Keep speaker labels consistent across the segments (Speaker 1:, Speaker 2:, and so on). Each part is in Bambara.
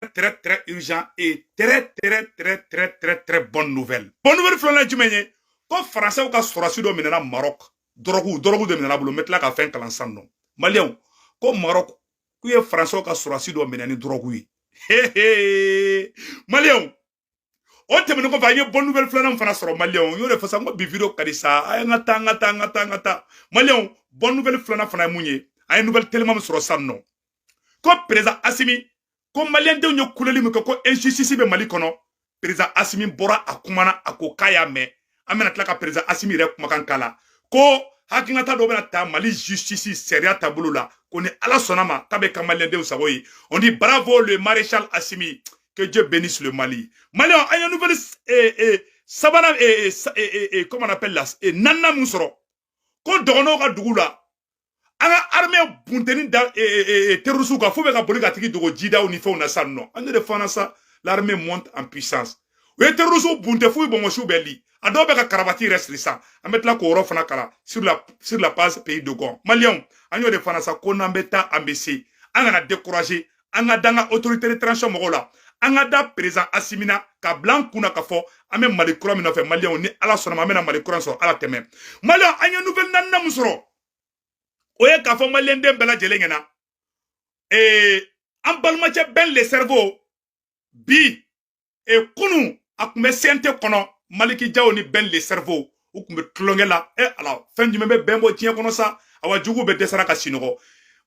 Speaker 1: Très très urgent et très très très très très très bonne nouvelle. Bonne nouvelle filanan ye jumɛn ye? Ko Faransɛw ka sɔrɔsi dɔ minɛna Maroc, drogue, drogue de minɛna bolo. N bɛ tila ka fɛn kalan sisan nɔ. Maliyɛnw, ko Maroc k'u ye Faransɛw ka sɔrɔsi dɔ minɛ ni drogue ye. Maliyɛnw, o tɛmɛnen kɔfɛ, an ye bonne nouvelle filanan fana sɔrɔ. Maliyɛnw, n y'o de fɔ sa, n ko bi vidéo ka di sa. A ye, n ka taa, n ka taa, n ka taa, n ka taa. Maliyɛnw, bonne nouvelle filanan fana ye mun ye? An ye nouvelle teliman min sɔrɔ sisan nɔ, ko président Assimi, ko maliyɛndenw ye kuleli min kɛ ko injustice bɛ Mali kɔnɔ, président Assimi bɔra, a kumana, a ko k'a y'a mɛn. An bɛna tila ka président Assimi yɛrɛ kumakan k'a la, ko hakilinata dɔ bɛna ta Mali justice sariya taabolo la, ko ni Ala sɔnna ma, k'a bɛ ka maliyɛndenw sago ye. On dit bravo le maréchal Assimi, que Dieu bénisse le Mali. Maliyɛnw, an ye nouvelle sabanan, comment on appelle la, naaninan mun sɔrɔ, ko dɔgɔnɔw ka dugu la, an ka armée bunteni da terroriste kan fo bɛ ka boli ka tigi dogo jidaw ni fɛnw na sisan nɔ. An de fana sa, l'armée monte en puissance. U ye terroriste bunte f'u bɔnbɔsiw bɛ li, a dɔw bɛ ka karabati yɛrɛ siri sisan. An bɛ tila k'o yɔrɔ fana kalan sur la page Pays Dogon. Maliyɛnw, an y'o de fana sa, ko n'an bɛ taa, an bɛ se. An kana décourager, an ka da an ka autorité de transition mɔgɔw la, an ka da président Assimi na, ka bila an kunna ka fɔ an bɛ Mali kura min nɔfɛ. Maliyɛnw, ni Ala sɔnna ma, an bɛna Mali kura sɔrɔ. Ala tɛmɛ. Maliyɛnw, an ye nouvelle naaninan mun sɔrɔ, o ye k'a fɔ maliyɛnden bɛɛ lajɛlen ɲɛna, an balimacɛ Ben le Cerveau, bi kunun a tun bɛ CNT kɔnɔ. Maliki Jaw ni Ben le Cerveau, u tun bɛ tulonkɛ la. E Ala, fɛn jumɛn bɛ bɛn bɔ diɲɛ kɔnɔ sa? Awa, jugu bɛ dɛsɛra ka sinɔgɔ.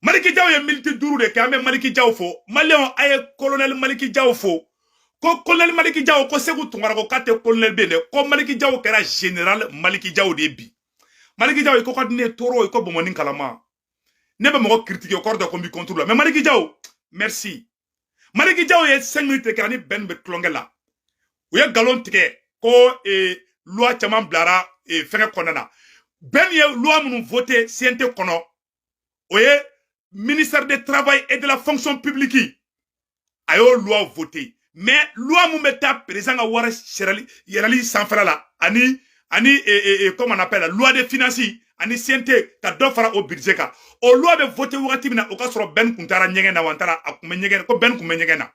Speaker 1: Maliki Jaw ye miniti 5 de kɛ. An bɛ Maliki Jaw fo. Maliyɛnw, a ye colonel Maliki Jaw fo. Ko colonel Maliki Jaw, ko Segu Tunkara ko k'a tɛ colonel bɛ yen dɛ, ko Maliki Jaw kɛra général Maliki Jaw de ye bi. Maliki Jaw, i ko ka di ne ye toro, i ko bɔnbɔnni kalama. Ne bɛ mɔgɔ critiquer, o kɔrɔ tɛ ko n b'i contre la, mais Maliki Jaw, merci. Maliki Jaw ye 5 minutes kɛ ani Ben bɛ tulonkɛ la. U ye nkalon tigɛ ko loi caman bilara fɛngɛ kɔnɔna na. Ben ye loi minnu voté CNT kɔnɔ, o ye ministère du Travail et de la Fonction publique, a y'o loi voté. Mais loi mun bɛ taa président ka wari sɛrɛli yɛlɛli sanfɛla la, ani comment on appelle la loi de finances ani CNT ka dɔ fara o budget kan, o loi bɛ voté wagati min na, o ka sɔrɔ Ben kun taara ɲɛgɛn na wa? N taara, a kun bɛ ɲɛgɛn, ko Ben kun bɛ ɲɛgɛn na.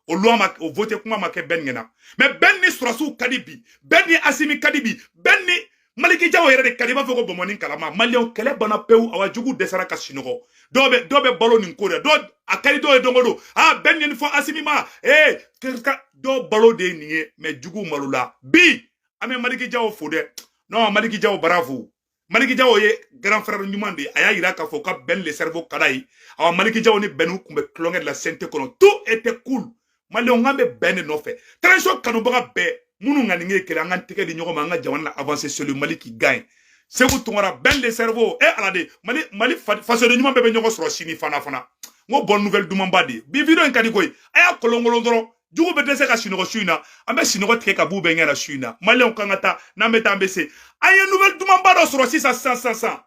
Speaker 1: O loi ma, o voté kuma ma kɛ Ben ɲɛna. Mais Ben ni sɔrɔsiw ka di bi, Ben ni Assimi ka di bi, Ben ni Maliki Jaw yɛrɛ de ka di, i b'a fɔ ko bɔnbɔnni kalama. Maliyɛnw, kɛlɛ banna pewu. Awa, jugu dɛsɛra ka sinɔgɔ. Dɔw bɛ balo nin ko de, dɔw a ka di dɔw ye don o don. Ah, Ben ye nin fɔ Assimi ma, ee dɔw balo de ye nin ye. Mais jugu malola bi. An bɛ Maliki Jaw fo dɛ. Non, Maliki Jaw, bravo. Maliki Jaw ye grand frère ɲuman de ye. A y'a yira k'a fɔ ka Ben le Cerveau ka d'a ye. Awa, Maliki Jaw ni Ben kun bɛ tulonkɛ de la CNT kɔnɔ, tout était cool. Maliyɛnw, k'an bɛ Ben de nɔfɛ. Transition kanubaga bɛɛ minnu ŋaniye ye kelen, an k'an tɛgɛ di ɲɔgɔn ma, an ka jamana la avancer. C'est le Mali qui gagne. Segu Tunkara, Ben le Cerveau, e Ala de, Mali fasoden ɲuman bɛɛ bɛ ɲɔgɔn sɔrɔ sini fana fana. N ko bonne nouvelle dumanba de ye. Bi vidéo in ka di koyi. A y'a kolonkolon dɔrɔn, jugu bɛ dɛsɛ ka sinɔgɔ su in na. An bɛ sinɔgɔ tigɛ ka b'u bɛɛ ɲɛ na su in na. Maliyɛnw, kan ka taa, n'an bɛ taa, an bɛ se. An ye nouvelle dumanba dɔ sɔrɔ sisan sisan sisan sisan,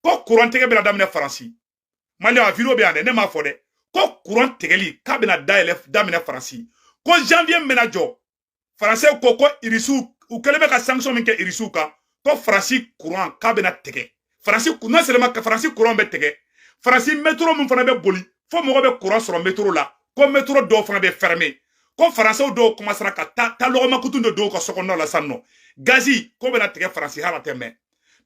Speaker 1: ko courant tigɛ bɛna daminɛ Faransi. Maliyɛnw, a vidéo bɛ yan dɛ, ne m'a fɔ dɛ, ko courant tigɛli k'a bɛna dayɛlɛ daminɛ Faransi, ko janvier bɛna jɔ. Faransɛ ko Irisiw, u kɛlen bɛ ka sanction min kɛ Irisiw kan, ko Faransi courant k'a bɛna tigɛ. Faransi, non seulement ka Faransi courant bɛ tigɛ, Faransi métro min fana bɛ boli fo mɔgɔ bɛ courant sɔrɔ métro la, ko métro dɔw fana bɛ fermer, ko Faransɛw dɔw commencera ka taa taa lɔgɔmakutu de dɔw ka sokɔnɔna la sisan nɔ. Gazi ko bɛna tigɛ Faransi hala tɛ mɛn.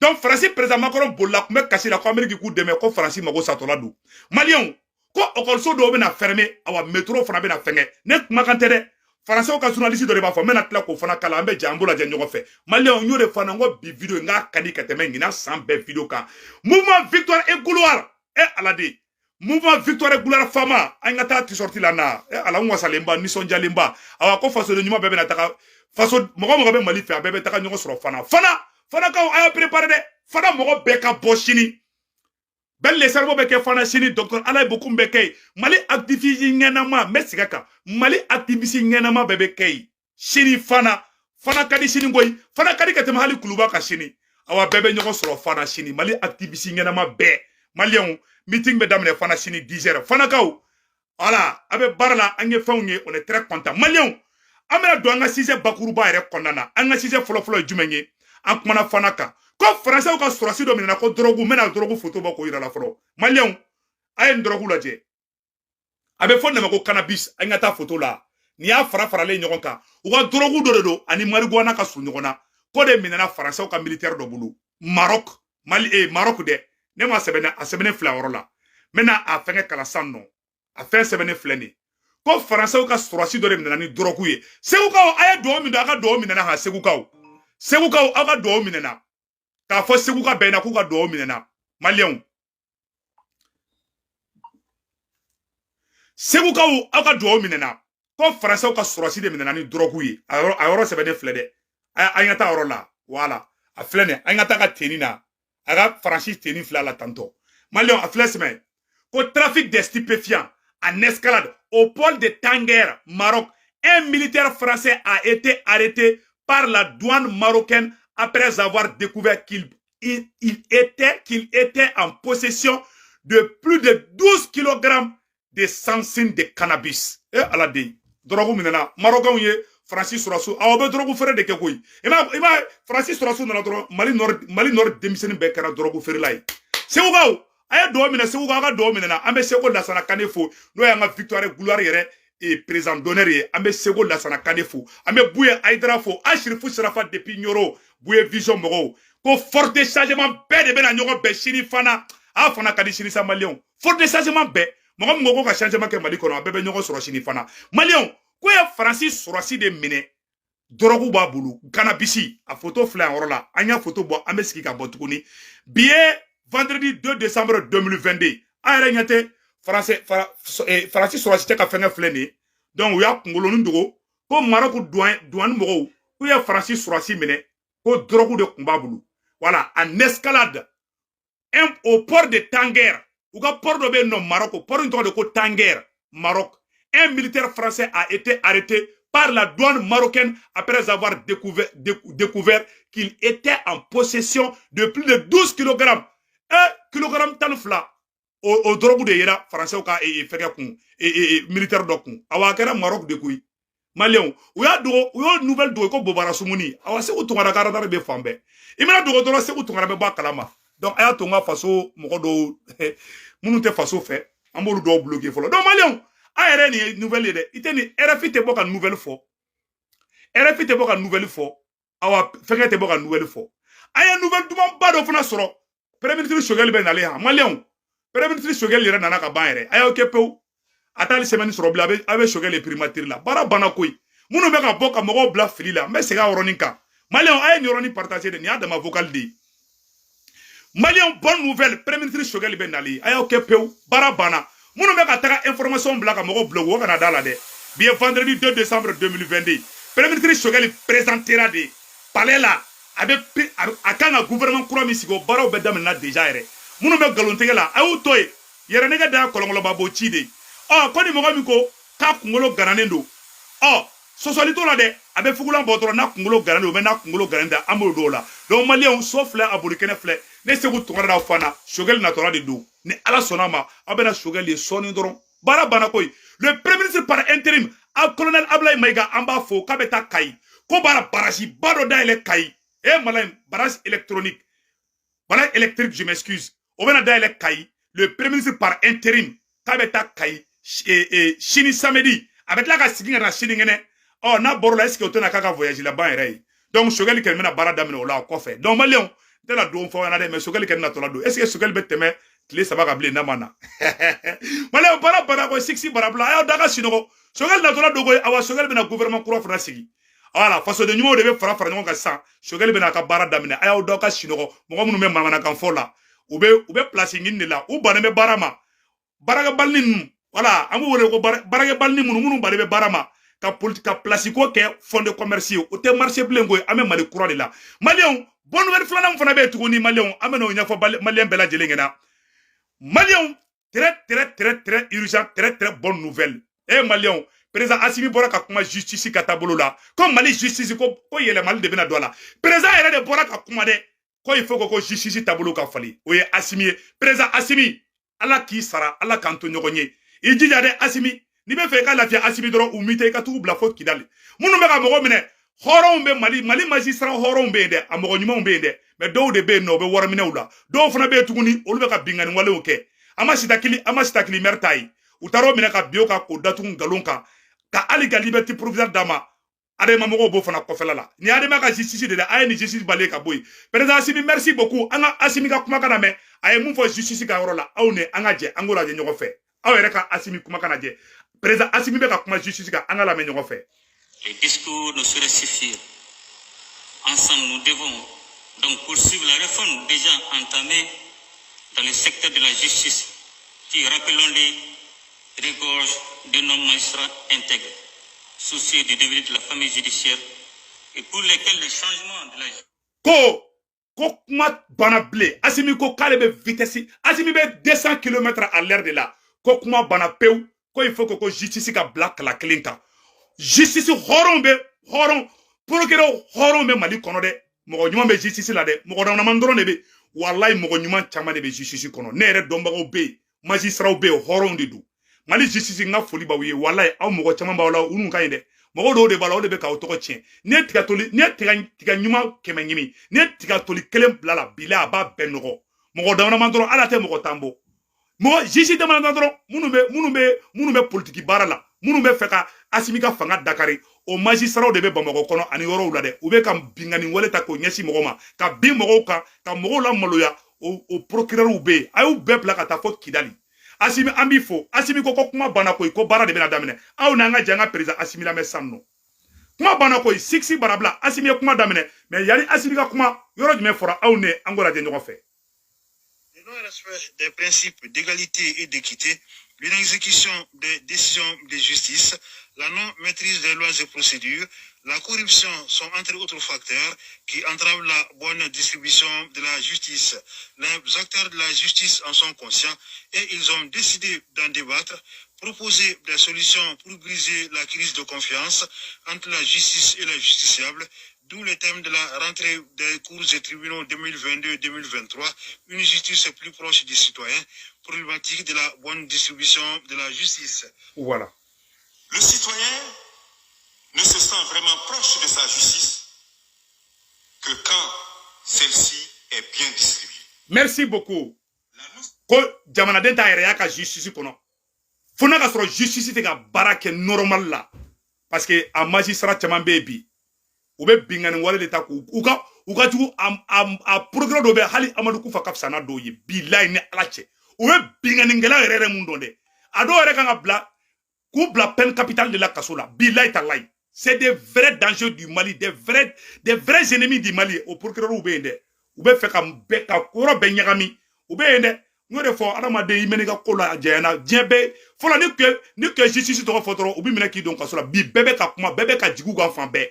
Speaker 1: Donc Faransi président Macron bolila, kun bɛ kasi la ko Amérique k'u dɛmɛ, ko Faransi mago satɔla don. Maliyɛnw, ko ekɔliso dɔw bɛna fermer, awa métro fana bɛna fɛngɛ. Ne kumakan tɛ dɛ, Faransɛw ka journaliste dɔ de b'a fɔ. N bɛna tila k'o fana kala, an bɛ jɛ an b'o lajɛ ɲɔgɔn fɛ. Maliyɛnw, n y'o de fana, n ko bi vidéo n k'a ka di ka tɛmɛ ɲinan san bɛɛ vidéo kan. Mouvement Victoire et Gloire, e Ala de, mouvement Victoire et Gloire fama, an ka taa t-shirt la na. E Ala, n wasalenba, nisɔndiyalenba. Awa, ko fasoden ɲuman bɛɛ bɛna taga faso, mɔgɔ mɔgɔ bɛ Mali fɛ, a bɛɛ bɛ taga ɲɔgɔn sɔrɔ fana fana. Fanakaw, a y'a préparé dɛ. Fana mɔgɔ bɛɛ ka bɔ sini. Ben le Cerveau bɛ kɛ fana sini, docteur Alaye Bokum bɛ kɛ yen. Mali activiste ɲɛnama, n bɛ segin a kan, Mali activiste ɲɛnama bɛɛ bɛ kɛ yen sini fana. Fana ka di sini koyi, fana ka di ka tɛmɛ hali Kuluba kan sini. Awa, bɛɛ bɛ ɲɔgɔn sɔrɔ fana sini, Mali activiste ɲɛnama bɛɛ. Maliyɛnw, meeting bɛ daminɛ fana sini 10 heures. Fanakaw, voilà, a bɛ baara la, an ye fɛnw ye, on est très content. Maliyɛnw, an bɛna don an ka sujet bakuruba yɛrɛ kɔnɔna na. An ka sujet fɔlɔfɔlɔ ye jumɛn ye? An kumana fana kan, ko Faransɛw ka sɔrɔsi dɔ minɛna ko drogue. N bɛna drogue photo bɔ k'o yira la fɔlɔ. Maliyɛnw, a ye nin drogue lajɛ. A bɛ fɔ nin ma ko cannabis. An ka taa photo la, n'i y'a fara faralen ɲɔgɔn kan, u ka drogue dɔ de don ani marijuana ka surun ɲɔgɔn na. Ko de minɛna Faransɛw ka militaire dɔ bolo Maroc, Mali, Maroc dɛ. Ne ma sɛbɛnne, a sɛbɛnnen filɛ yɔrɔ la. N bɛna a fɛngɛ kalan sisan nɔ. A fɛn sɛbɛnnen filɛ nin ye, ko Faransɛw ka sɔrɔsi dɔ de minɛna ni drogue ye. Segukaw, a ye dugawu min don, a ka dugawu minɛna. Han, Segukaw, Segukaw, aw ka dugawu minɛna. K'a fɔ Segu ka bɛn na k'u ka dugawu minɛna. Maliyɛnw, Segukaw, aw ka dugawu minɛna, ko Faransɛw ka sɔrɔsi de minɛna ni drogue ye. A yɔrɔ sɛbɛnnen filɛ dɛ. An ka taa yɔrɔ la. Wala, a filɛ nin, an ka taa ka tenue na, a ka Faransi tenue filɛ a la tantɔ. Maliyɛnw, a filɛ sɛbɛn ko trafic des stupéfiants en escalade au port de Tanger, Maroc. Un militaire français a été arrêté par la douane marocaine après avoir découvert qu'il était en possession de plus de 12 kg de sansine de cannabis. Eh Ala de, drogue minɛna Marocains ye Faransi sɔrɔsiw. Awɔ, bɛ drogue feere de kɛ koyi. I ma Faransi sɔrɔsiw nana dɔrɔn, Mali nord denmisɛnnin bɛɛ kɛra drogue feerela ye. Segukaw, a ye dugawu minɛ. Segukaw, a ka dugawu minɛ na. An bɛ Seko Lasana Kane fo, n'o y'an ka victoire gloire yɛrɛ et président d'honneur ye. An bɛ Seko Lasana Kane fo, an bɛ Buye Ayidara fo, Asirifu Sirafa depuis Ɲoro, Buye Vision mɔgɔw. Ko force de changement bɛɛ de bɛna ɲɔgɔn bɛn sini fana. A fana ka di sini sa. Maliyɛnw, force de changement bɛɛ, mɔgɔ min ko ka changement kɛ Mali kɔnɔ, a bɛɛ bɛ ɲɔgɔn sɔrɔ sini fana. Maliyɛnw, ko ye Faransi sɔrɔsi de minɛ, drogue b'a bolo, cannabis. A photo filɛ yan yɔrɔ la. An y'a photo bɔ, an bɛ sigi ka bɔ tuguni. Bi ye vendredi 2 décembre 2022. An yɛrɛ ɲɛ tɛ Faransi sɔrɔsi tɛ ka fɛnkɛ filɛ nin ye. Donc u y'a kunkolonin dogo. Ko Maroc douane mɔgɔw k'u ye Faransi sɔrɔsi minɛ, ko drogue de tun b'a bolo. Voilà, en escalade au port de Tanger. U ka port dɔ bɛ yen nɔ Maroc, port in tɔgɔ de ko Tanger, Maroc. Un militaire français a été arrêté par la douane marocaine après avoir découvert qu'il était en possession de plus de 12 kg. 1 kg 12 o drogue de yera Français ka fɛngɛ kun, militaire dɔ kun. Awa, a kɛra Maroc de koyi. Maliyɛnw, u y'a dogo, u y'o nouvelle dogo ko bobara sumuni. Awa, Segu Tunkara ka radar bɛ fan bɛɛ. I mana dogo dɔrɔn, Segu Tunkara bɛ bɔ a kalama. Donc a y'a to n ka faso mɔgɔ dɔw minnu tɛ faso fɛ, an b'olu dɔw bloquer fɔlɔ. Donc maliyɛnw, a yɛrɛ nin ye nouvelle ye dɛ. I tɛ nin RFI tɛ bɔ ka nouvelle fɔ, RFI tɛ bɔ ka nouvelle fɔ, awa fɛnkɛ tɛ bɔ ka nouvelle fɔ. An ye nouvelle dumanba dɔ fana sɔrɔ. Premier ministre Choguel bɛ nalen han. Maliyɛnw, premier ministre Choguel yɛrɛ nana ka ban yɛrɛ. A y'aw kɛ pewu, a t'ale semaine sɔrɔ bilen, a bɛ Choguel ye primature la. Baara banna koyi. Minnu bɛ ka bɔ ka mɔgɔw bila fili la, n bɛ segin a yɔrɔnin kan. Maliyɛnw, a ye nin yɔrɔnin partager dɛ. Nin y'a dama vocal de ye. Maliyɛnw, bonne nouvelle, premier ministre Choguel bɛ nalen. A y'aw kɛ pewu, baara banna. Minnu bɛ ka taga information bila ka mɔgɔw bila, o kana da la dɛ. Bi ye vendredi 2 décembre 2022. Premier ministre Choguel présentera de palais la. A bɛ a kan ka gouvernement kura min sigi, o baaraw bɛɛ daminɛna déjà yɛrɛ. Minnu bɛ nkalontigɛ la, a y'u to yen. Yɛrɛ nɛgɛ da kɔlɔnkɔlɔba b'o ci de. Ɔ, ko ni mɔgɔ min ko k'a kunkolo gananen don, ɔ sɔsɔli t'o la dɛ. A bɛ fugulan bɔ dɔrɔn, n'a kunkolo gannen don, u bɛ n'a kunkolo gannen da, an b'o don o la. Donc maliyɛnw, so filɛ, a boli kɛnɛ filɛ. Ne Segu Tunkara da fana, Choguel natɔla de don. Ni Ala sɔnna ma, aw bɛna Choguel ye sɔɔni dɔrɔn. Baara banna koyi. Le premier ministre par intérim, a colonel Ablaye Maïga, an b'a fo k'a bɛ taa Kayi, ko b'ara barrage ba dɔ dayɛlɛ Kayi. E mala, barrage électronique, barrage électrique, je m'excuse, o bɛna dayɛlɛ Kayi. Le premier ministre par intérim k'a bɛ taa Kayi sini samedi, a bɛ tila ka segin ka na sinikɛnɛ. Ɔ, n'a bɔr'o la, est ce que o tɛna k'a ka voyage laban yɛrɛ ye? Donc Choguel kɛlen bɛna baara daminɛ o la o kɔfɛ. Donc maliyɛnw, n tɛna don fɔ ɲɛna dɛ, mais Choguel kɛlen natɔla don. Est ce que Choguel bɛ tɛmɛ tile 3 kan bilen n'a ma na? Maliyɛnw, baara banna ko siksi barabila. A y'aw da ka sunɔgɔ. Choguel natɔla don koyi. Awa, Choguel bɛna gouvernement kura fana sigi. Voilà, fasoden ɲumanw de bɛ fara fara ɲɔgɔn kan sisan. Choguel bɛna a ka baara daminɛ. A y'aw da ka sunɔgɔ. Mɔgɔ minnu bɛ manamanakan fɔ la, u bɛ place ɲini de la, u bannen bɛ baara ma, baarakɛbalini ninnu. Voilà, an b'u wele ko baarakɛbalini minnu bannen bɛ baara ma, ka politique ka place ko kɛ fond de commerce ye, o tɛ marché bilen koyi. An bɛ Mali kura de la. Maliyɛnw, bonne nouvelle filanan min fana bɛ yen tuguni, maliyɛnw, an bɛ n'o ɲɛfɔ maliyɛn bɛɛ lajɛlen ɲɛna. Maliyɛnw, très très très très urgent, très très bonne nouvelle. Eh maliyɛnw, président Assimi bɔra ka kuma justice ka taabolo la, ko Mali justice ko yɛlɛmali de bɛna don a la. Président yɛrɛ de bɔra ka kuma dɛ, ko il faut ko justice taabolo ka falen. O ye Assimi ye. Président Assimi, Ala k'i sara, Ala k'an to ɲɔgɔn ye. I jija dɛ Assimi, n'i bɛ fɛ i ka lafiya Assimi dɔrɔn, u mi tɛ i ka tugu bila fo Kidali. Minnu bɛ ka mɔgɔ minɛ, hɔrɔnw bɛ Mali, Mali magistrat hɔrɔnw bɛ yen dɛ, a mɔgɔ ɲumanw bɛ yen dɛ, mais dɔw de bɛ yen nɔ, u bɛ wariminɛw la. Dɔw fana bɛ yen tuguni, olu bɛ ka binkanni walew kɛ. An ma sitakili, an ma sitakili mɛri ta ye. U taara o minɛ ka bin o kan k'o datugu nkalon kan, ka hali ka liberté provisoire d'a ma. Adama mɔgɔw b'o fana kɔfɛla la. Ni Adama ka justice de dɛ, a ye nin justice bali ka bɔ yen. Président Assimi, merci beaucoup. An ka Assimi ka kumakan lamɛn, a ye mun fɔ justice ka yɔrɔ la. Aw ni an ka jɛ an k'o lajɛ ɲɔgɔn fɛ. Aw yɛrɛ ka Assimi kumakan lajɛ. Président Assimi bɛ ka kuma justice kan, an ka lamɛn ɲɔgɔn fɛ.
Speaker 2: Les discours ne sauraient suffire. Ensemble, nous devons donc poursuivre la réforme déjà entamée dans le secteur de la justice qui, rappelons-le, regorge de nos magistrats intègres, soucieux du devenir de la famille judiciaire et pour lesquels le changement de la
Speaker 1: Ko ko kuma banna bilen. Assimi ko k'ale bɛ vitesse, Assimi bɛ 200 km à l'heure de la. Ko kuma banna pewu, ko il faut que ko justice ka bila kala kelen kan. Justice hɔrɔn bɛ, hɔrɔn procureur hɔrɔn bɛ Mali kɔnɔ dɛ. Mɔgɔ ɲuman bɛ justice la dɛ, mɔgɔ dama dɔrɔn de bɛ. Walayi, mɔgɔ ɲuman caman de bɛ justice kɔnɔ. Ne yɛrɛ dɔnbagaw bɛ yen, magistraw bɛ yen, hɔrɔnw de don. Mali justice, n ka foli b'aw ye. Walayi, aw mɔgɔ caman b'aw la, olu ka ɲi dɛ. Mɔgɔ dɔw de b'a la, o de bɛ k'aw tɔgɔ tiɲɛ. N'i ye tiga toli, n'i ye tiga tiga ɲuman 100 ɲimi, n'i ye tiga toli kelen bila la, bila a b'a bɛɛ nɔgɔ. Mɔgɔ dama dɔrɔn, ala tɛ mɔgɔ tan bɔ. Mɔgɔ juge dama dɔrɔn, minnu bɛ politiki baara la, minnu bɛ fɛ ka Assimi ka fanga dakari, o magistraw de bɛ Bamakɔ kɔnɔ ani yɔrɔw la dɛ. U bɛ ka binkani wale ta k'o ɲɛsin mɔgɔw ma, ka bin mɔgɔw kan, ka mɔgɔw la maloya. O procureur bɛ yen, a y'u bɛɛ bila ka taa fɔ Kidali. Assimi, an b'i fo. Assimi ko ko kuma banna koyi, ko baara de bɛna daminɛ. Aw n'an ka jɛ an ka président Assimi lamɛn sisan nɔ. Kuma banna koyi, siksi barabila. Assimi ye kuma daminɛ, mais yanni Assimi ka kuma, yɔrɔ jumɛn fɔra? Aw ne an k'o lajɛ ɲɔgɔn fɛ.
Speaker 3: Le non-respect des principes d'égalité et d'équité, l'inexécution des décisions de justice, la non-maîtrise des lois et procédures, la corruption sont entre autres facteurs qui entravent la bonne distribution de la justice. Les acteurs de la justice en sont conscients et ils ont décidé d'en débattre, proposer des solutions pour briser la crise de confiance entre la justice et les justiciables, d'où le thème de la rentrée des cours et tribunaux 2022-2023, une justice plus proche du citoyen, problématique de la bonne distribution de la justice.
Speaker 1: Voilà.
Speaker 4: Le citoyen ne se sent vraiment proche de sa justice que quand celle-ci est bien distribuée.
Speaker 1: Merci beaucoup.
Speaker 4: La
Speaker 1: Ko jamanaden t'a yɛrɛ y'a ka justice kɔnɔ fo n'a ka sɔrɔ justice tɛ ka baara kɛ normal la, parce que a magistrat caman bɛ yen bi, u bɛ binkani wale de ta k'u u ka jugu. A procureur dɔw bɛ, hali Amadu Kufa ka fisa n'a dɔw ye. Bilayi, ni Ala cɛ, u bɛ binkanikɛla yɛrɛ yɛrɛ mun dɔn dɛ, a dɔw yɛrɛ kan ka bila k'u bila peine capitale de la kaso la. Bilayi talayi, c'est des vrais dangers du Mali, des vrais ennemis du Mali. O procureur bɛ yen dɛ, u bɛ fɛ ka bɛɛ ka yɔrɔ bɛɛ ɲagami. U bɛ yen dɛ. N y'o de fɔ, adamaden i mɛn'i ka ko la a jɛyana diɲɛ bɛɛ. Fɔlɔ, ni kɛ justice tɔgɔ fɔ dɔrɔn, u bɛ minɛ k'i don kaso la. Bi bɛɛ bɛ ka kuma, bɛɛ bɛ ka jigin u kan fan bɛɛ.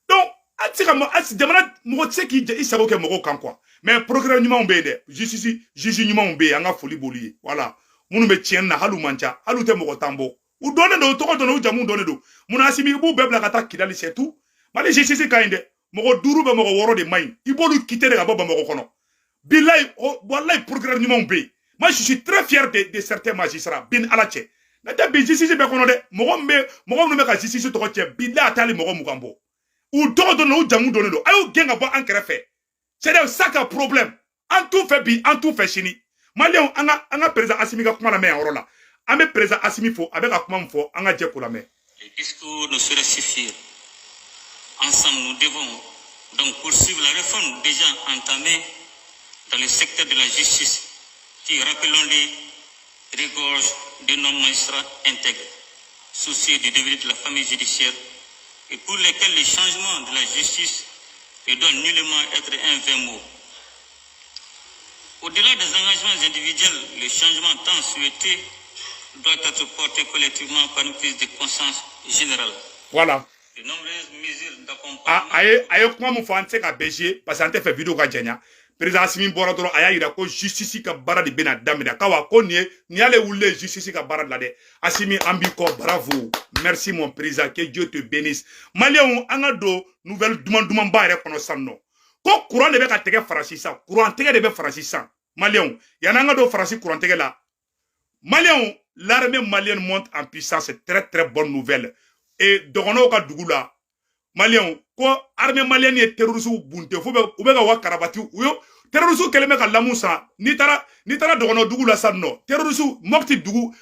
Speaker 1: Donc a tɛ se ka a jamana mɔgɔ tɛ se k'i i sago kɛ mɔgɔw kan quoi. Mais procureur ɲumanw bɛ yen dɛ, justice juge ɲumanw bɛ yen, an ka foli b'olu ye. Voilà, minnu bɛ tiɲɛni na, hali u man ca, hali u tɛ mɔgɔ 10 bɔ. U dɔnnen don, u tɔgɔ dɔnnen, u jamu dɔnnen don. Munna Assimi i b'u bɛɛ bila ka taa Kidali? C'est tout. Mali justice ka ɲi dɛ. Mɔgɔ duuru bɛ, mɔgɔ wɔɔrɔ de man ɲi, i b'olu quitter de ka bɔ Bamakɔ kɔnɔ. Bilayi, walayi, procureur ɲumanw bɛ yen. Moi, je suis très fier de certains magistrats. Bin Ala cɛ, ne tɛ bi justice bɛɛ kɔnɔ dɛ. Mɔgɔ min bɛ, mɔgɔ minnu bɛ ka justice tɔgɔ cɛ, bilayi, a t'ale mɔgɔ 20 bɔ. U tɔgɔ dɔnnen don, u jamu dɔnnen don. A y'u gɛn ka bɔ an kɛrɛfɛ. C'est ça ka problème. An t'u fɛ bi, an t'u fɛ sini. Maliyɛnw, an ka président Assimi ka kuma lamɛn yan yɔrɔ la. An bɛ président Assimi fo, a bɛ ka kuma min fɔ, an ka jɛ k'o lamɛn.
Speaker 2: Les discours ne sauraient suffire. Ensemble, nous devons donc poursuivre la réforme déjà entamée dans le secteur de la justice qui, rappelons-le, regorge de nos magistrats intègres, soucieux du devenir de la famille judiciaire et pour lesquels le changement de la justice ne doit nullement être un vain mot. Au-delà des engagements individuels, le changement tant souhaité doit être porté collectivement par une prise de conscience générale.
Speaker 1: Voilà.
Speaker 2: De nombreuses mesures
Speaker 1: A
Speaker 2: d'accompagnement.
Speaker 1: A ye kuma min fɔ, an tɛ se ka bɛɛ jouer parce que an tɛ fɛ vidéo ka janya. Président Assimi bɔra dɔrɔn, a y'a yira ko justice ka baara de bɛna daminɛ kawa, ko nin ye nin y'ale wulilen justice ka baara la dɛ. Assimi, an b'i kɔ. Bravo, merci mon président, que Dieu te bénisse. Maliyɛnw, an ka don nouvelle duman dumanba yɛrɛ kɔnɔ sisan nɔ, ko courant de bɛ ka tigɛ Faransi sisan, courant tigɛ de bɛ Faransi sisan. Maliyɛnw, yanni an ka don Faransi courant tigɛ la, maliyɛnw, l'armée malienne monte en puissance, c'est très très bonne nouvelle. Et dɔgɔnɔw ka dugu la, Maliyɛnw ko armée malienne ye terroriste bunte fo u bɛ ka wa karabati u ye terroriste kɛlen bɛ ka lamu san. N'i taara dɔgɔnɔ dugu la sisan nɔ, terroriste Mopti dugu,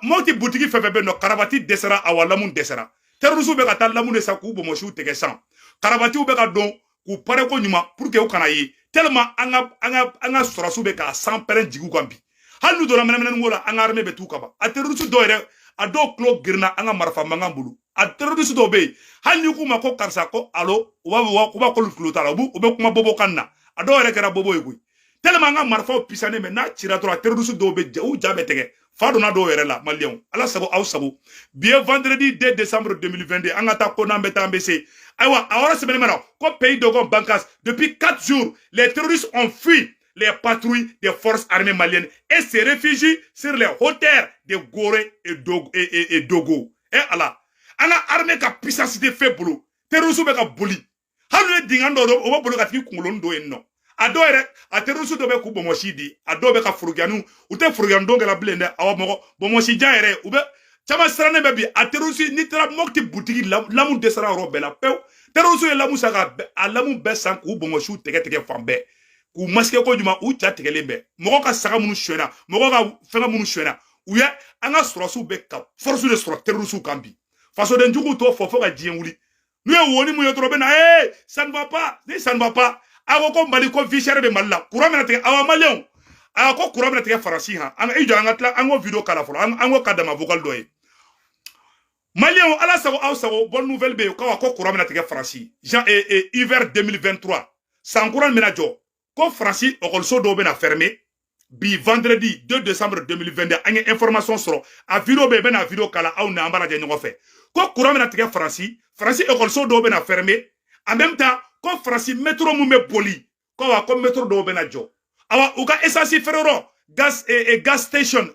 Speaker 1: Mopti butigi fɛn fɛn bɛ yen nɔ, karabati dɛsɛra, awa lamu dɛsɛra. Terroriste bɛ ka taa lamu de san k'u bɔnbɔsiw tigɛ san. Karabatiw bɛ ka don k'u pare ko ɲuman pour que u kana ye, tellement an ka sɔrɔsiw bɛ k'a san pɛrɛn jigin u kan bi. Hali n'u donna mɛnɛmɛnɛni ko la, an ka armée bɛ t'u kaba. A terroriste dɔw yɛrɛ, a dɔw tulo girinna an ka marifa mankan bolo. A terroriste dɔw bɛ yen, hali n'i k'u ma ko karisa ko alo, u b'a k'olu tulo t'a la, u bɛ kuma bobo kan na. A dɔw yɛrɛ kɛra bobo ye koyi, tellement an ka marifaw pisanen bɛ, n'a cira dɔrɔn a terroriste dɔw bɛ u ja bɛ tigɛ. Fa donna dɔw yɛrɛ la. Maliyɛnw, ala sago aw sago. Bi ye vendredi 2 décembre 2022, an ka taa ko n'an bɛ taa an bɛ se. Ayiwa, a yɔrɔ sɛbɛnnen bɛ na ko pays Dogon Bankas, depuis 4 jours les terroristes ont fui les patrouilles des forces armées maliennes et se réfugient sur les hauteurs de Gorée et Dogo. Eh ala, an ka armée ka puissance de fait bolo, terroristes bɛ ka boli. Hali n'u ye dingɛ dɔw o bɛ boli ka t'i kunkolo don yen nɔ. A dɔw yɛrɛ, a terroriste dɔw bɛ k'u bɔnbɔsi di, a dɔw bɛ ka forokiyaniw, u tɛ forokiyani don kɛra bilen dɛ. Awa mɔgɔ bɔnbɔsi jan yɛrɛ, u bɛ caman sirannen bɛ bi. A terroriste, n'i taara Mopti butigi, lamu dɛsɛra yɔrɔ bɛɛ la pewu. Terroriste ye lamu san ka a lamu bɛɛ san k'u bɔnbɔsiw tigɛ tigɛ fan bɛɛ, k'u masquer ko ɲuman, u ja tigɛlen bɛ. Mɔgɔ ka saga minnu sonyɛna, mɔgɔ ka fɛngɛ minnu sonyɛna, u ye an ka sɔrɔsiw bɛ ka force de sɔrɔ terroriste kan bi. Fasoden juguw t'o fɔ fo ka diɲɛ wuli. N'u ye woni mun ye dɔrɔn, u bɛ na ee ça ne va pas, ni ça ne va pas. A ko ko Mali ko vie chère bɛ Mali la, courant bɛna tigɛ. Awa maliyɛnw, a ko courant bɛna tigɛ Faransi. Han, an i jɔ, an ka tila an k'o vidéo kala fɔlɔ, an k'o ka dama vocal dɔ ye. Maliyɛnw, ala sago aw sago, bonne nouvelle bɛ yen ko courant bɛna tigɛ Faransi jan hiver 2023, san courant bɛna jɔ. Ko Faransi ekɔliso dɔw bɛna fermer bi vendredi 2 décembre 2022. An ye information sɔrɔ, a vidéo bɛ yen, n bɛna vidéo kala aw ni an b'a lajɛ ɲɔgɔn fɛ. Ko courant bɛna tigɛ Faransi, Faransi ekɔliso dɔw bɛna fermer. En même temps, ko Faransi métro mun bɛ boli, ko wa ko métro dɔw bɛna jɔ. Awa u ka essence feere yɔrɔ, gas gas station,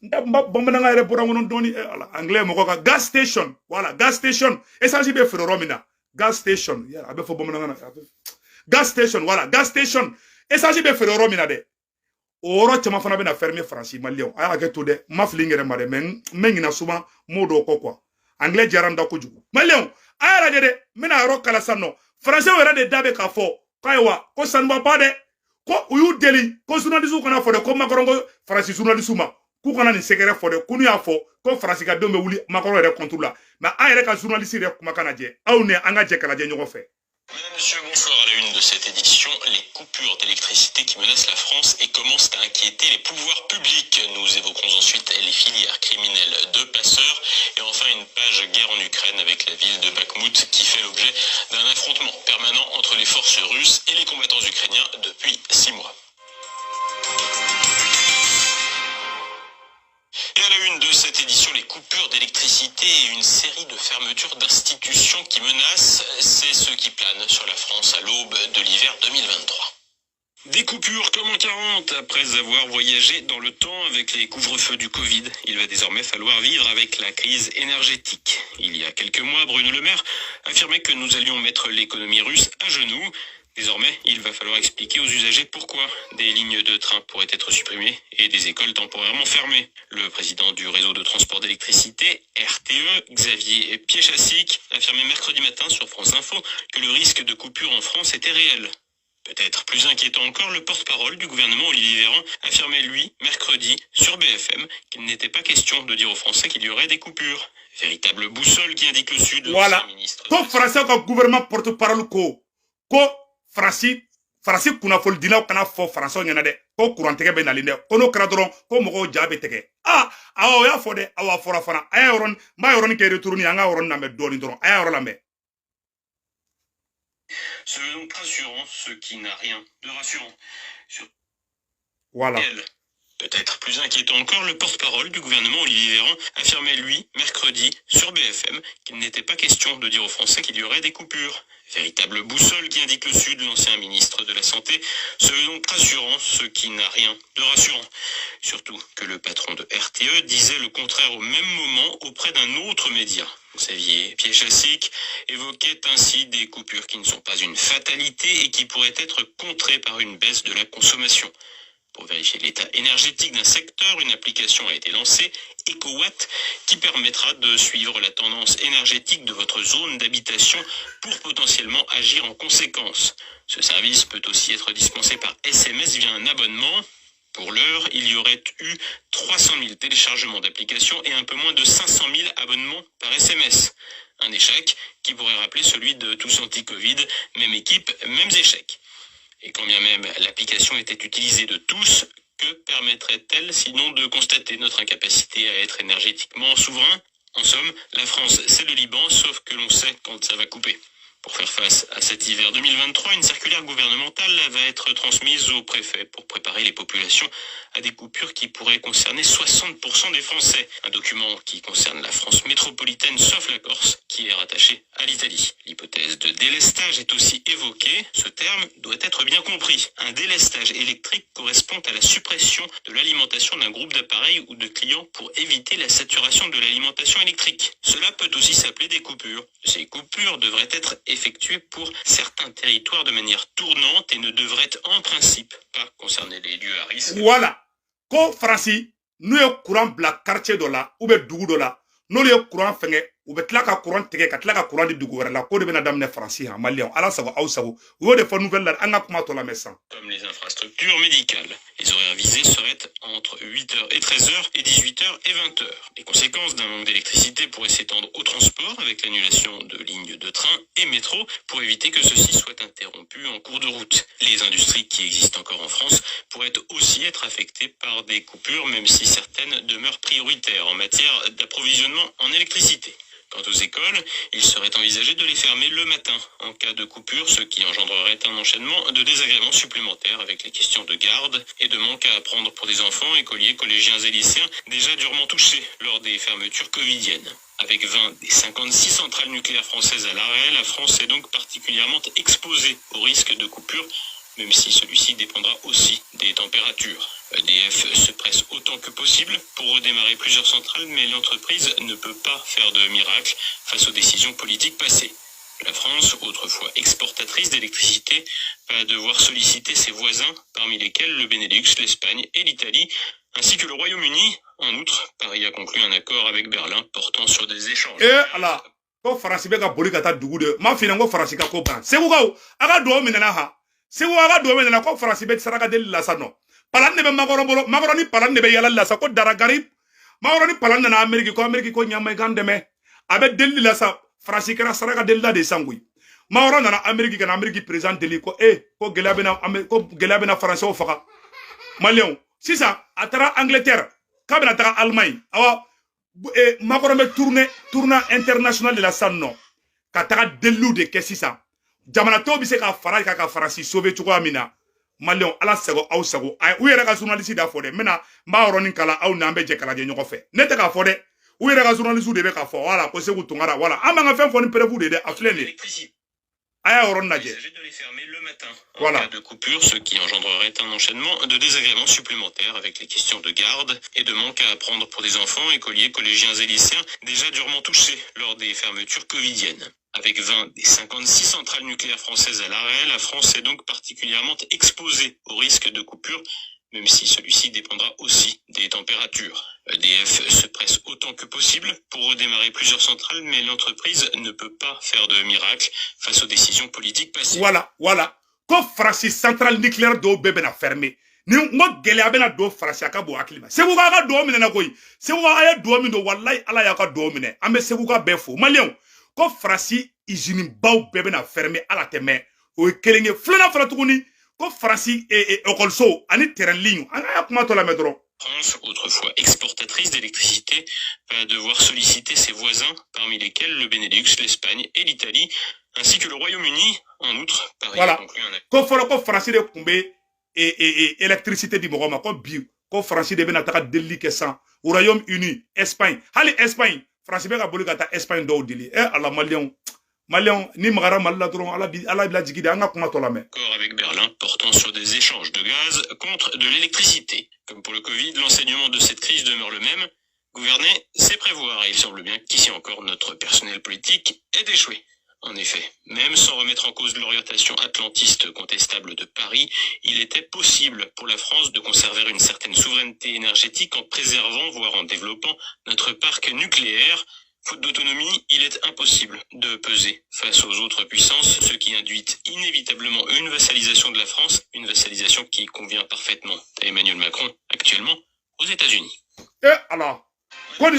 Speaker 1: bamanankan yɛrɛ bɔra n kɔnɔ dɔɔni, ala anglais mɔgɔ ka gas station, voilà, gas station, essence bɛ feere yɔrɔ min na, gas station, a bɛ fɔ bamanankan na gas station, voilà, gas station, essence bɛ feere yɔrɔ min na dɛ, o yɔrɔ caman fana bɛna fermer Faransi. Maliyɛnw, a y'a hakɛ to dɛ, n ma fili n yɛrɛ ma dɛ, mais n bɛ ɲina souvent m'o dɔw kɔ quoi, anglais diyara n da kojugu. Maliyɛnw, a y'a lajɛ dɛ, n bɛna yɔrɔ kala sisan nɔ. Faransɛw yɛrɛ de da bɛ k'a fɔ k'ayiwa ko ça ne va pas dɛ, ko u y'u deli ko journaliste kana fɔ dɛ, ko Macron ko Faransi journaliste ma k'u kana nin sɛgɛrɛ fɔ dɛ, ko n'u y'a fɔ ko Faransi ka denw bɛ wuli Macron yɛrɛ contre la. Mais an yɛrɛ ka journaliste yɛrɛ kumakan lajɛ, aw ni an ka jɛ ka lajɛ ɲɔgɔn fɛ.
Speaker 5: Mesdames, Messieurs, bonsoir. À la une de cette édition, les coupures d'électricité qui menacent la France et commencent à inquiéter les pouvoirs publics. Nous évoquerons ensuite les filières criminelles de passeurs et enfin une page guerre en Ukraine avec la ville de Bakhmout qui fait l'objet d'un affrontement permanent entre les forces russes et les combattants ukrainiens depuis 6 mois. Et à la une de cette édition, les coupures d'électricité et une série de fermetures d'institutions qui menacent, c'est ce qui plane sur la France à l'aube de l'hiver 2023. Des coupures comme en 40, après avoir voyagé dans le temps avec les couvre-feux du Covid, il va désormais falloir vivre avec la crise énergétique. Il y a quelques mois, Bruno Le Maire affirmait que nous allions mettre l'économie russe à genoux. Désormais, il va falloir expliquer aux usagers pourquoi des lignes de train pourraient être supprimées et des écoles temporairement fermées. Le président du réseau de transport d'électricité, RTE, Xavier Piechasik, affirmait mercredi matin sur France Info que le risque de coupure en France était réel. Peut-être plus inquiétant encore, le porte-parole du gouvernement, Olivier Véran, affirmait lui, mercredi, sur BFM, qu'il n'était pas question de dire aux Français qu'il y aurait des coupures. Véritable boussole qui indique le Sud,
Speaker 1: voilà.
Speaker 5: Ministre.
Speaker 1: Ko Français ka gouvernement porte-parole ko Faransi kunnafonidilaw kana fɔ Faransɛw ɲɛna dɛ, ko kurantigɛ bɛ nalen dɛ, ko n'o kɛra dɔrɔn ko mɔgɔw ja bɛ tigɛ. Ah, awɔ, o y'a fɔ dɛ, awɔ, a fɔra fana. A y'a yɔrɔnin, n b'a yɔrɔnin kɛ retour ni an ka yɔrɔnin lamɛn dɔɔnin dɔrɔn, a y'a yɔrɔ lamɛn.
Speaker 5: Ce donc rassurant, ce qui n'a rien de rassurant. Sur
Speaker 1: voilà.
Speaker 5: Peut-être plus inquiétant encore, le porte-parole du gouvernement, Olivier Véran, affirmait lui, mercredi, sur BFM, qu'il n'était pas question de dire aux Français qu'il y aurait des coupures. Véritable boussole qui indique le Sud, l'ancien ministre de la Santé se veut donc rassurant, ce qui n'a rien de rassurant. Surtout que le patron de RTE disait le contraire au même moment auprès d'un autre média. Xavier Piechasik évoquait ainsi des coupures qui ne sont pas une fatalité et qui pourraient être contrées par une baisse de la consommation. Pour vérifier l'état énergétique d'un secteur, une application a été lancée, EcoWatt, qui permettra de suivre la tendance énergétique de votre zone d'habitation pour potentiellement agir en conséquence. Ce service peut aussi être dispensé par SMS via un abonnement. Pour l'heure, il y aurait eu 300 000 téléchargements d'applications et un peu moins de 500 000 abonnements par SMS. Un échec qui pourrait rappeler celui de tous anti-Covid, même équipe, mêmes échecs. Et quand bien même l'application était utilisée de tous, que permettrait-elle sinon de constater notre incapacité à être énergétiquement souverain? En somme, la France, c'est le Liban, sauf que l'on sait quand ça va couper. Pour faire face à cet hiver 2023, une circulaire gouvernementale va être transmise au préfet pour préparer les populations à des coupures qui pourraient concerner 60% des Français. Un document qui concerne la France métropolitaine sauf la Corse, qui est rattachée à l'Italie. L'hypothèse de délestage est aussi évoquée. Ce terme doit être bien compris. Un délestage électrique correspond à la suppression de l'alimentation d'un groupe d'appareils ou de clients pour éviter la saturation de l'alimentation électrique. Cela peut aussi s'appeler des coupures. Ces coupures devraient être effectuées pour certains territoires de manière tournante et ne devraient en principe pas concerner les lieux à risque.
Speaker 1: Voilà. Ko Faransi n'u ye courant bila quartier dɔ la ou bɛ dugu dɔ la, n'olu ye courant fɛngɛ, u bɛ tila ka courant tigɛ ka tila ka courant di dugu wɛrɛ la, k'o de bɛna daminɛ Faransi. Han, Maliyɛnw, ala sago aw sago, u y'o de fɔ nouvelle la. An ka kuma tɔ lamɛn sisan.
Speaker 5: Comme les infrastructures médicales. Les horaires visés seraient entre 8h et 13h et 18h et 20h. Les conséquences d'un manque d'électricité pourraient s'étendre au transport avec l'annulation de lignes de train et métro pour éviter que ceux-ci soient interrompus en cours de route. Les industries qui existent encore en France pourraient aussi être affectées par des coupures, même si certaines demeurent prioritaires en matière d'approvisionnement en électricité. Quant aux écoles, il serait envisagé de les fermer le matin en cas de coupure, ce qui engendrerait un enchaînement de désagréments supplémentaires avec les questions de garde et de manque à apprendre pour des enfants, écoliers, collégiens et lycéens déjà durement touchés lors des fermetures covidiennes. Avec 20 des 56 centrales nucléaires françaises à l'arrêt, la France est donc particulièrement exposée au risque de coupure, même si celui-ci dépendra aussi des températures. EDF se presse autant que possible pour redémarrer plusieurs centrales, mais l'entreprise ne peut pas faire de miracle face aux décisions politiques passées. La France, autrefois exportatrice d'électricité, va devoir solliciter ses voisins, parmi lesquels le Benelux, l'Espagne et l'Italie, ainsi que le Royaume-Uni. En outre, Paris a conclu un accord avec Berlin portant sur des échanges.
Speaker 1: E ala, ko Faransi bɛ ka boli ka taa dugu de m'a f'i ɲɛna ko Faransi ka ko ban. Segukaw, a ka dugawu minɛna han. Segu, a ka dugawu minɛna ko Faransi bɛ saraka deli la sa. Nɔ palan de bɛ Macron bolo, Macron ni palan de bɛ yala la sa, ko daragari Macron ni palan nana Ameriki, ko Ameriki ko ɲama i k'an dɛmɛ. A bɛ deli la sa, Faransi kɛra saraka deli la de san koyi. Macron nana Ameriki ka na Ameriki président deli ko e ko gɛlɛya bɛna, ko gɛlɛya bɛna Faransɛw faga. Maliyɛnw, sisan a taara Angleterre k'a bɛna taga Allemagne. Awa, Macron bɛ tournée international de la sisan nɔ ka taga deliliw de kɛ sisan, jamana tɔw bɛ se ka fara kan ka Faransi sauver cogoya min na. Maliyɛnw, ala sago aw sago. A u yɛrɛ ka journaliste da fɔ dɛ, n bɛna n b'a yɔrɔnin kala aw n'an bɛ jɛ k'a lajɛ ɲɔgɔn fɛ. Ne tɛ k'a fɔ dɛ, u yɛrɛ ka journaliste de bɛ k'a fɔ. Wala ko Segu Tunkara, wala an b'an ka fɛn fɔ ni preuve de dɛ. A filɛ nin ye, a y'a yɔrɔnin lajɛ.
Speaker 5: Il s'agit de les fermer le matin en
Speaker 1: Voilà.
Speaker 5: cas de coupure, ce qui engendrerait un enchaînement de désagréments supplémentaires avec les questions de garde et de manque à apprendre pour des enfants, écoliers, collégiens et lycéens déjà durement touchés lors des fermetures covidiennes. Avec 20 des 56 centrales nucléaires françaises à l'arrêt, la France est donc particulièrement exposée au risque de coupure, même si celui-ci dépendra aussi des températures. EDF se presse autant que possible pour redémarrer plusieurs centrales, mais l'entreprise ne peut pas faire de miracle face aux décisions politiques passées.
Speaker 1: Voilà, ko Faransi centrale nucléaire dɔw bɛɛ bɛna fermer ni n ko gɛlɛya bɛna don Faransi. A ka bon hakili ma. Segu ka dugawu minɛ na koyi. Segu, a ye dugawu min don, walayi, ala y'a ka dugawu minɛ. An bɛ Segu ka bɛɛ fo. Maliyɛnw, ko Faransi usine baw bɛɛ bɛna fermer, ala tɛ mɛn. O ye kelen ye. Filanan fana tuguni, ko Faransi ekɔliso ani train ligne. An ka kuma tɔ lamɛn dɔrɔn.
Speaker 5: France, autrefois exportatrice d'électricité, va devoir solliciter ses voisins, parmi lesquels le Benelux, l'Espagne et l'Italie, ainsi que le Royaume-Uni. En outre, Paris
Speaker 1: Voilà.
Speaker 5: a conclu un
Speaker 1: Ko fɔlɔ ko Faransi de tun bɛ électricité di mɔgɔ ma, ko bi ko Faransi de bɛna taga delili kɛ san Royaume-Uni, Espagne. Hali Espagne, Faransi bɛ ka boli ka taa Espagne dɔw deli. E ala, Maliyɛnw, Maliyɛnw, ni magara Mali la dɔrɔn, ala bi ala bila jigi de. An ka kuma tɔ lamɛn.
Speaker 5: Accord avec Berlin portant sur des échanges de gaz contre de l'électricité. Comme pour le Covid, l'enseignement de cette crise demeure le même. Gouverner, c'est prévoir. Et il semble bien qu'ici encore, notre personnel politique ait échoué. En effet, même sans remettre en cause l'orientation atlantiste contestable de Paris, il était possible pour la France de conserver une certaine souveraineté énergétique en préservant, voire en développant, notre parc nucléaire. Faute d'autonomie, il est impossible de peser face aux autres puissances, ce qui induit inévitablement une vassalisation de la France, une vassalisation qui convient parfaitement à Emmanuel Macron, actuellement aux États-Unis.
Speaker 1: Eh ala, ko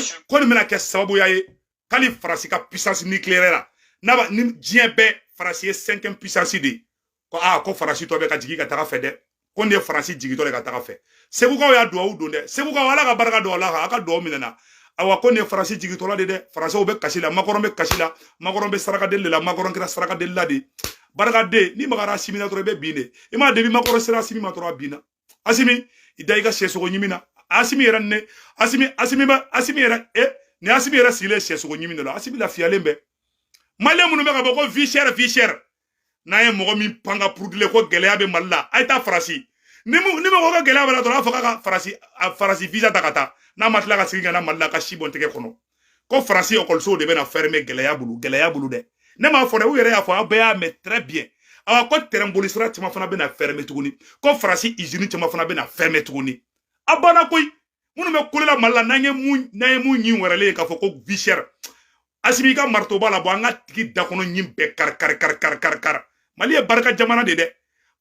Speaker 1: nin bɛna kɛ sababuya ye k'ali Faransi ka puissance nucléaire la n'a ba ni diɲɛ bɛɛ, Faransi ye cinquième puissance de ye. Ko aa, ko Faransi tɔ bɛ ka jigin ka taga fɛ dɛ. Ko nin ye Faransi jigintɔ de ka taga fɛ. Segukaw y'a duwawu don dɛ. Segukaw, Ala ka barika don ala kan, a ka duwawu minɛna. Awa, ko nin ye Faransi jigintɔla de dɛ. Faransɛw bɛ kasi la, Macron bɛ kasi la, Macron bɛ saraka deli de la. Macron kɛra saraka deli la de. Barikaden ni magara Asimi na dɔrɔn, i bɛ bin de. I m'a debi Macron sera Asimi ma dɔrɔn, a binna. Asimi, i da i ka sɛsogo ɲimi na. Asimi yɛrɛ ne Asimi, Asimi bɛ, Asimi yɛrɛ e ni Asimi yɛrɛ sigilen sɛsogo ɲimi de la. Asimi lafiyalen bɛ. Malien minnu bɛ ka bɔ ko vie chère, vie chère, n'a ye mɔgɔ min pan ka purudile ko gɛlɛya bɛ Mali la, a ye taa Farasi. Ni mɔgɔ ka gɛlɛya bɛ la dɔrɔn, a fɔ k'a ka Farasi, Farasi visa ta ka taa. N'a ma tila ka segin ka na Mali la, ka si bɔn tɛgɛ kɔnɔ ko Faransi ekɔlisow de bɛna fermer. Gɛlɛya bolo, gɛlɛya bolo dɛ. Ne m'a fɔ dɛ, u yɛrɛ y'a fɔ, aw bɛɛ y'a mɛn très bien. Awa, ko terrain boli sira caman fana bɛna fermer tuguni, ko Faransi usine caman fana bɛna fermer tuguni. A banna koyi. Minnu bɛ kolela Mali la, n'an ye mun ɲin wɛrɛlen ye k'a fɔ ko vie chère, Asimi ka marteau b'a la bɔ, an ka tigi da kɔnɔ ɲin bɛɛ kari kari kari kari kari kari. Mali ye barika jamana de dɛ.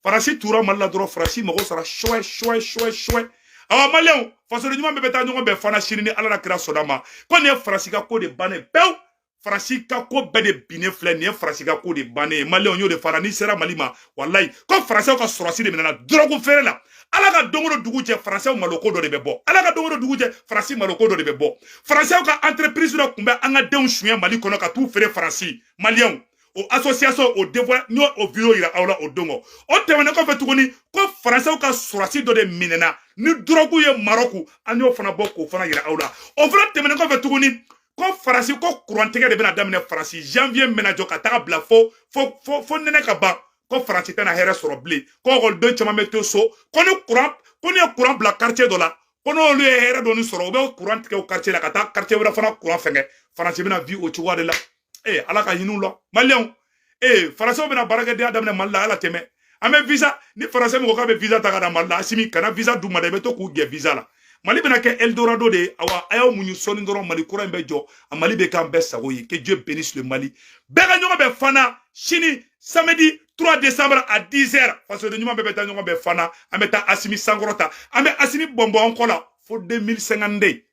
Speaker 1: Faransi tura Mali la dɔrɔn, Faransi mago sara suwɛ suwɛ suwɛ suwɛ. Awa, Maliyɛnw, fasoden ɲuman bɛɛ bɛ taa ɲɔgɔn bɛɛ fana sini ni Ala la kira sɔnna ma. Ko nin ye Faransi ka ko de bannen pewu. Faransi ka ko bɛɛ de binnen filɛ nin ye, Faransi ka ko de bannen ye. Maliyɛnw y'o de fara n'i sera Mali ma. Walayi, ko Faransɛw ka sɔrɔsi de minɛna dɔrɔgu feere la. Ala ka don o don dugu cɛ, Faransɛw maloko dɔ de bɛ bɔ. Ala ka don o don dugu cɛ, Faransi maloko dɔ de bɛ bɔ. Faransɛw ka entreprise dɔ tun bɛ an ka denw suɲɛ Mali kɔnɔ ka t'u feere Faransi. Maliyɛnw, o association o dévoilé, n y'o o vidéo yira aw la o don. O tɛmɛnen kɔfɛ tuguni, ko Faransɛw ka sɔrɔsi dɔ de minɛna ni dɔrɔgu ye Marɔku, an y'o fana bɔ k'o fana yira aw la. O fana tɛmɛnen kɔfɛ tuguni, ko Faransi ko kurantigɛ de bɛna daminɛ Faransi janvier bɛna jɔ ka taga bila fo nɛnɛ ka ban, ko Faransi tɛna hɛrɛ sɔrɔ bilen, ko ekɔliden caman bɛ to so, ko ni kuran, ko ni ye kuran bila quartier dɔ la, ko n'olu ye hɛrɛ dɔɔni sɔrɔ, u bɛ kuran tigɛ o quartier la ka taa quartier wɛrɛ fana kuran fɛngɛ. Faransi bɛna vi o cogoya de la. Ee, Ala ka hinɛ u la. Maliyɛnw, ee, Faransɛw bɛna baarakɛdenya daminɛ Mali la. Ala tɛmɛ, an bɛ visa ni Faransɛ mɔgɔ k'a bɛ visa ta ka na Mali la, Asimi kana visa d'u ma dɛ, i bɛ to k'u gɛn visa la. Mali bɛna kɛ Eldorado de ye. Awa, a y'aw muɲu sɔɔni dɔrɔn, Mali kura in bɛ jɔ, a Mali bɛ k'an bɛɛ sago ye. Que Dieu bénisse le Mali. Bɛɛ ka ɲɔgɔn bɛn fana sini samedi 3 décembre à 10 heures. Fasoden ɲuman bɛɛ bɛ taa ɲɔgɔn bɛn fana. An bɛ taa Asimi sankɔrɔta, an bɛ Asimi bɔnbɔn an kɔ la fo 2052.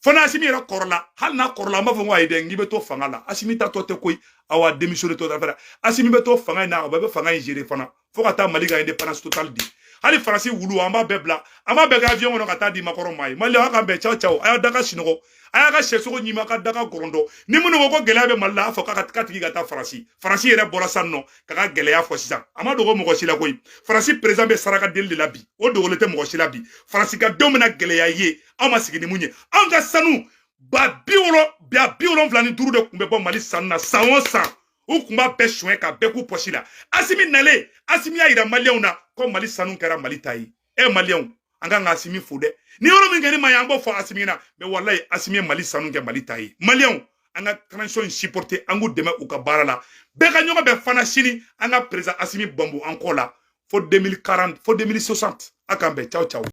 Speaker 1: Fo n'a Asimi yɛrɛ kɔrɔla, hali n'a kɔrɔla, an b'a fɔ ko ayi dɛ, n k'i bɛ to fanga la. Asimi ta tɔ tɛ koyi. Awa, démissionné tɔ tɛ fɛnɛ. Asimi bɛ to fanga in na, a bɛɛ bɛ fanga in gérer fana fo ka taa Mali ka indépendance totale di. Hali Faransi wulu, an b'a bɛɛ bila, an b'a bɛɛ kɛ avion kɔnɔ ka taa di Macron ma ye. Mali, aw k'an bɛn. Caw caw, a y'aw da ka sunɔgɔ, a y'a ka sɛsogo ɲimi, a ka da ka gɔrɔndɔ. Ni minnu ko ko gɛlɛya bɛ Mali la, a fɔ k'a tigi ka taa Faransi. Faransi yɛrɛ bɔra sisan nɔ ka ka gɛlɛya fɔ sisan, a ma dogo mɔgɔ si la koyi. Faransi président bɛ saraka deli de la bi, o dogolen tɛ mɔgɔ si la bi. Faransi ka denw bɛna gɛlɛya ye, aw ma sigi ni mun ye. Anw ka sanu ba bi wɔɔrɔ, ba 75 de tun bɛ bɔ Mali sanu na san o san, u tun b'a bɛɛ suɲɛ ka bɛɛ k'u pɔsi la. Asimi nalen, Asimi y'a yira Maliyɛnw na ko Mali sanu kɛra Mali ta ye. E Maliyɛnw, an kan ka Asimi fo dɛ. Ni yɔrɔ min kɛ ni ma ye, an b'o fɔ Asimi na. Mais walayi, Asimi ye Mali sanu kɛ Mali ta ye. Maliyɛnw, an ka transition in supporter, an k'u dɛmɛ u ka baara la. Bɛɛ ka ɲɔgɔn bɛn fana sini, an ka président Asimi bɔnbɔn an kɔ la fo 2040, fo 2060. A k'an bɛn. Ciao ciao.